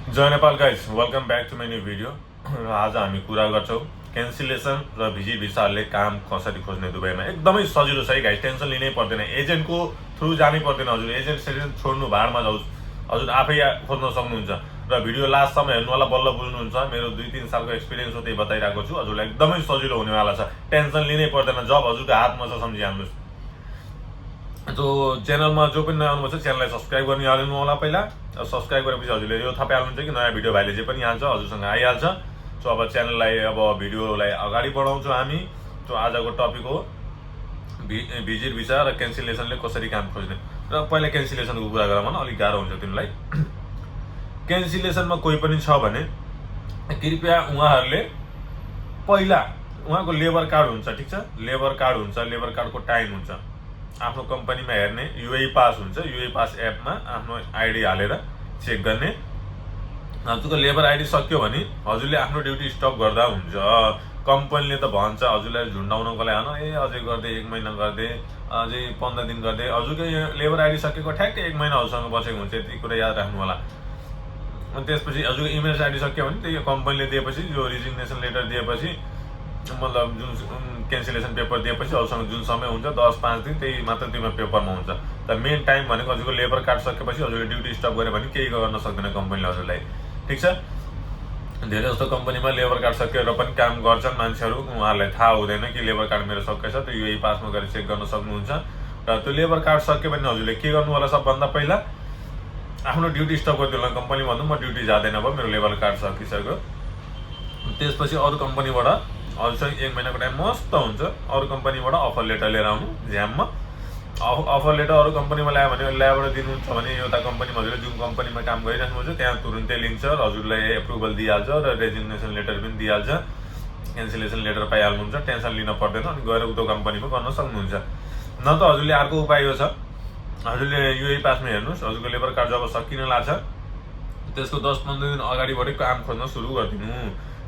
Jay Nepal guys, welcome back to my new video. आज हामी कुरा गर्छौँ क्यान्सिलेसन र भिजिट भिसाहरूले काम कसरी खोज्ने दुबईमा। एकदमै सजिलो छ है गाइज, टेन्सन लिनै पर्दैन, एजेन्टको थ्रु जानै पर्दैन। हजुर एजेन्ट सेजेन्ट छोड्नु भाडमा जाओस्, हजुर आफै खोज्न सक्नुहुन्छ। र भिडियो लास्टसम्म हेर्नु होला, बल्ल बुझ्नुहुन्छ। मेरो 2-3 सालको एक्सपिरियन्स हो, त्यही बताइरहेको छु। हजुरलाई एकदमै सजिलो हुनेवाला छ, टेन्सन लिनै पर्दैन। जब हजुरको हातमा छ सम्झिहाल्नुहोस्। जो च्यानलमा जो पनि नयाँ आउनुभएको छ च्यानललाई सब्सक्राइब गर्नु हाल्नु होला। पहिला सब्सक्राइब गरेपछि हजुरले यो थाहा पाइहाल्नुहुन्छ कि नयाँ भिडियो भाइले जे पनि हाल्छ हजुरसँग आइहाल्छ। सो अब च्यानललाई भिडियोलाई अगाडि बढाउँछौँ हामी। सो आजको टपिक हो भिजिट भिसा र क्यान्सिलेसनले कसरी काम खोज्ने। र पहिला क्यान्सिलेसनको कुरा गरौँ न, अलिक गाह्रो हुन्छ तिमीलाई। क्यान्सिलेसनमा कोही पनि छ भने कृपया उहाँहरूले पहिला उहाँको लेबर कार्ड हुन्छ, ठिक छ, लेबर कार्ड हुन्छ, लेबर कार्डको टाइम हुन्छ। आफ्नो कम्पनीमा हेर्ने युए पास हुन्छ, युए पास एपमा आफ्नो आइडी हालेर चेक गर्ने। हजुरको लेबर आइडी सक्यो भने हजुरले आफ्नो ड्युटी स्टप गर्दा हुन्छ। कम्पनीले त भन्छ हजुरलाई झुन्डाउनको लागि, होइन अझै गर्दै 1 महिना गर्दै, अझै 15 दिन गर्दै। हजुरको लेबर आइडी सकेको ठ्याक्कै 1 महिना हजुरसँग बसेको हुन्छ, यति कुरा याद राख्नु होला। अनि त्यसपछि हजुरको इमेल आइडी सक्यो भने त्यही कम्पनीले दिएपछि, जो रिजिग्नेसन लेटर दिएपछि, मतलब जुन क्यान्सिलेसन पेपर दिएपछि हजुरसँग जुन समय हुन्छ 10-5 दिन, त्यही मात्र तिम्रो पेपरमा हुन्छ। त मेन टाइम भनेको हजुरको लेबर कार्ड सकेपछि हजुरले ड्युटी स्टप गऱ्यो भने केही गर्न सक्दैन कम्पनीले हजुरलाई, ठिक छ। धेरै जस्तो कम्पनीमा लेबर कार्ड सकेर पनि काम गर्छन् मान्छेहरू, उहाँहरूलाई थाहा हुँदैन कि लेबर कार्ड मेरो सकेछ। त्यो युए पासमा गएर चेक गर्न सक्नुहुन्छ। र त्यो लेबर कार्ड सक्यो भने हजुरले के गर्नु होला, सबभन्दा पहिला आफ्नो ड्युटी स्टप गरिदिनु होला। कम्पनी भन्नु म ड्युटी जाँदैन, भयो मेरो लेबर कार्ड सकिसक्यो। त्यसपछि अरू कम्पनीबाट हजुरसँग 1 महिनाको टाइम मस्त हुन्छ। अरू कम्पनीबाट अफर लेटर लिएर आउनु झ्याममा। अफर लेटर अरू कम्पनीमा ल्यायो भने ल्याएर दिनुहुन्छ भने एउटा कम्पनीमा हजुरले जुन कम्पनीमा काम गरिराख्नुहुन्छ त्यहाँ तुरुन्तै लिन्छ र हजुरलाई एप्रुभल दिइहाल्छ र रेजिग्नेसन लेटर पनि दिइहाल्छ, क्यान्सिलेसन लेटर पाइहाल्नुहुन्छ। टेन्सन लिन पर्दैन, अनि गएर उतो कम्पनीमा गर्न सक्नुहुन्छ। न त हजुरले अर्को उपाय यो छ, हजुरले युए पासमा हेर्नुहोस्, हजुरको लेबर कार्ड जब सकिन लाग्छ त्यसको 10-15 दिन अगाडिबाटै काम खोज्न सुरु गरिदिनु,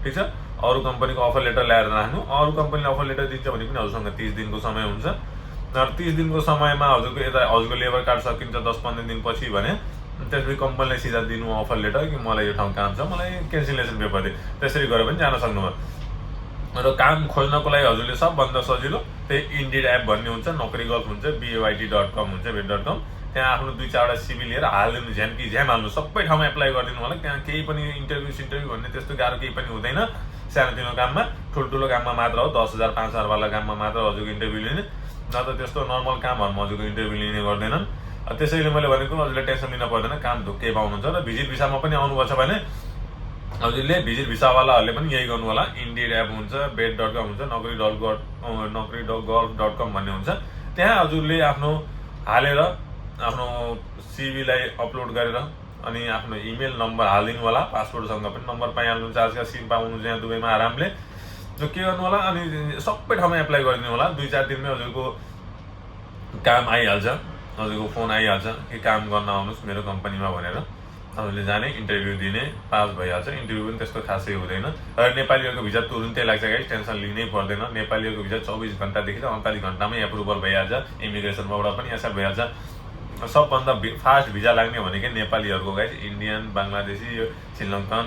ठिक छ। अरू कम्पनीको अफर लेटर ल्याएर राख्नु। अरू कम्पनीले अफर लेटर दिन्छ भने पनि हजुरसँग 30 दिनको समय हुन्छ। र 30 दिनको समयमा हजुरको यता हजुरको लेबर कार्ड सकिन्छ 10-15 दिनपछि भने त्यसपछि कम्पनीलाई सिधा दिनु अफर लेटर कि मलाई यो ठाउँ काम छ, मलाई क्यान्सिलेसन पेपर दे। त्यसरी गरेर पनि जान सक्नुभयो। र काम खोज्नको लागि हजुरले सबभन्दा सजिलो त्यही इन्डिड एप भन्ने हुन्छ, नोकरी गल्फ हुन्छ, BYT.com हुन्छ, bed.com। त्यहाँ आफ्नो 2-4वटा सिभी लिएर हालिदिनु, झ्याम कि झ्याम हाल्नु, सबै ठाउँमा एप्लाई गरिदिनु होला। त्यहाँ केही पनि इन्टरभ्यू भन्ने त्यस्तो गाह्रो केही पनि हुँदैन। सानोतिनो काममा, ठुल्ठुलो काममा मात्र हो, 10,000 5,000 वाला काममा मात्र हजुरको इन्टरभ्यू लिने, न त त्यस्तो नर्मल कामहरूमा हजुरको इन्टरभ्यू लिने गर्दैनन्। त्यसैले मैले भनेको हजुरले टेन्सन लिन पर्दैन, काम ढुक्कै पाउनुहुन्छ। र भिजिट भिसामा पनि आउनुभएको छ भने हजुरले भिजिट भिसावालाहरूले पनि यही गर्नु होला। इन्डिड एप हुन्छ, bed.com हुन्छ, नोकरी.गल्फ.com भन्ने हुन्छ। त्यहाँ हजुरले आफ्नो हालेर आफ्नो सिभीलाई अपलोड गरेर अनि आफ्नो इमेल नम्बर हालिदिनु होला। पासपोर्टसँग पनि नम्बर पाइहाल्नुहुन्छ, आजकल सिम पाउनुहुन्छ यहाँ दुबईमा आरामले। जो के गर्नु होला, अनि सबै ठाउँमा एप्लाई गरिदिनु होला। 2-4 दिनमै हजुरको काम आइहाल्छ, हजुरको फोन आइहाल्छ कि काम गर्न आउनुहोस् मेरो कम्पनीमा भनेर। हजुरले जाने इन्टरभ्यू दिने, पास भइहाल्छ। इन्टरभ्यू पनि त्यस्तो खासै हुँदैन। र नेपालीहरूको भिजा तुरुन्तै लाग्छ गाइस, टेन्सन लिनै पर्दैन। नेपालीहरूको भिजा 24 घन्टादेखि 48 घन्टामै एप्रुभल भइहाल्छ, इमिग्रेसनबाट पनि एक्सेप्ट भइहाल्छ। सबभन्दा फास्ट भिजा लाग्ने भनेकै नेपालीहरूको गाइस, इन्डियन, बङ्गलादेशी, श्रीलङ्कन,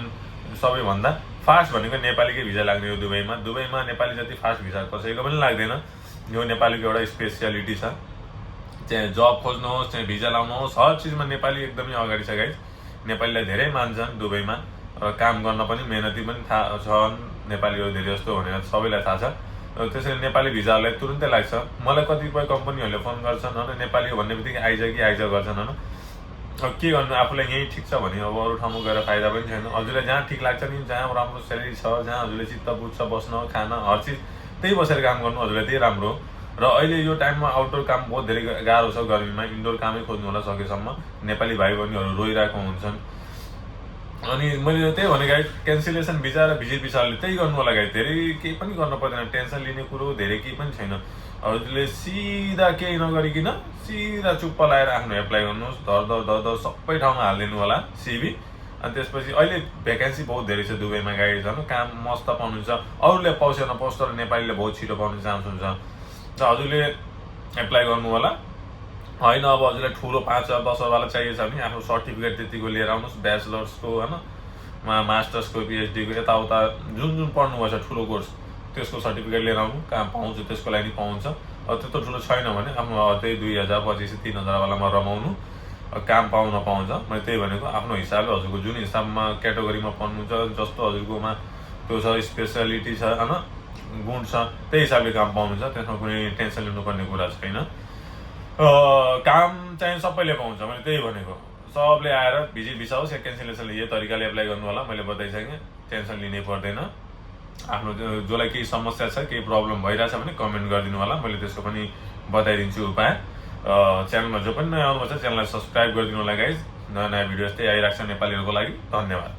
सबैभन्दा फास्ट भनेको नेपालीकै भिजा लाग्ने हो दुबईमा। दुबईमा नेपाली जति फास्ट भिजा कसैको पनि लाग्दैन। यो नेपालीको एउटा स्पेसियालिटी छ। चाहे जब खोज्नुहोस्, चाहे भिजा लाउनुहोस्, हर चिजमा नेपाली एकदमै अगाडि छ गाइस। नेपालीलाई धेरै मान्छन् दुबईमा, र काम गर्न पनि मेहनती पनि थाहा छन् नेपालीहरू धेरै जस्तो भनेर सबैलाई थाहा छ। र त्यसरी नेपाली भिजाहरूलाई तुरुन्तै लाग्छ। मलाई कतिपय कम्पनीहरूले फोन गर्छन्, होइन नेपाली हो भन्ने बित्तिकै आइज कि आइज गर्छन्, होइन। अब के गर्नु, आफूलाई यहीँ ठिक छ भने अब अरू ठाउँमा गएर फाइदा पनि छैन। हजुरलाई जहाँ ठिक लाग्छ नि, जहाँ राम्रो स्यालेरी छ, जहाँ हजुरले चित्त बुझ्छ, बस्न खान हर चिज, त्यही बसेर काम गर्नु हजुरलाई त्यही राम्रो हो। र अहिले यो टाइममा आउटडोर काम बहुत धेरै गाह्रो छ गर्मीमा, इन्डोर कामै खोज्नु होला सकेसम्म। नेपाली भाइ बहिनीहरू रोइरहेको हुन्छन्। अनि मैले त्यही भने गाइस, क्यान्सिलेसन भिजा र भिजिट भिसाहरूले त्यही गर्नु होला गाइस। धेरै केही पनि गर्न पर्दैन, टेन्सन लिने कुरो धेरै केही पनि छैन। हजुरले सिधा केही नगरिकन सिधा चुप्प लगाएर आफ्नो एप्लाई गर्नुहोस्, धर सबै ठाउँमा हालिदिनु होला सिभी। अनि त्यसपछि अहिले भ्याकेन्सी बहुत धेरै छ दुबईमा गाइस, होइन। काम मस्त पाउनुहुन्छ, अरूले पाउँछ नपाउँछ, तर नेपालीले बहुत छिटो पाउने चान्स हुन्छ। र हजुरले एप्लाई गर्नु होला। होइन अब हजुरलाई ठुलो 5,000 10,000 वाला चाहिएको छ भने आफ्नो सर्टिफिकेट त्यतिको लिएर आउनुहोस्, ब्याचलर्सको, होइन। मास्टर्सको पिएचडीको यताउता जुन जुन पढ्नुभएछ ठुलो कोर्स त्यसको सर्टिफिकेट लिएर आउनु, काम पाउँछ त्यसको लागि पाउँछ। त्यत्रो ठुलो छैन भने आफ्नो त्यही 2000 2500 3000वालामा रमाउनु, काम पाउन पाउँछ। मैले त्यही भनेको, आफ्नो हिसाबले हजुरको जुन हिसाबमा क्याटेगोरीमा पढ्नुहुन्छ, जस्तो हजुरकोमा त्यो छ स्पेसियालिटी छ होइन, गुण छ, त्यही हिसाबले काम पाउनुहुन्छ। त्यसमा कुनै टेन्सन लिनुपर्ने कुरा छैन। काम चाहिँ सबैले पाउँछ, मैले त्यही भनेको। सबले आएर भिजिट भिसा होस् या क्यान्सलेसनले यही तरिकाले एप्लाई गर्नु होला, मैले बताइसकेँ। टेन्सन लिनै पर्दैन। आफ्नो जसलाई केही समस्या छ, केही प्रब्लम भइरहेछ भने कमेन्ट गरिदिनु होला, मैले त्यसको पनि बताइदिन्छु उपाय। च्यानलमा जो पनि नयाँ आउनुपर्छ च्यानललाई सब्सक्राइब गरिदिनु होला गाइज। नयाँ नयाँ भिडियो यस्तै आइरहेको छ नेपालीहरूको लागि। धन्यवाद।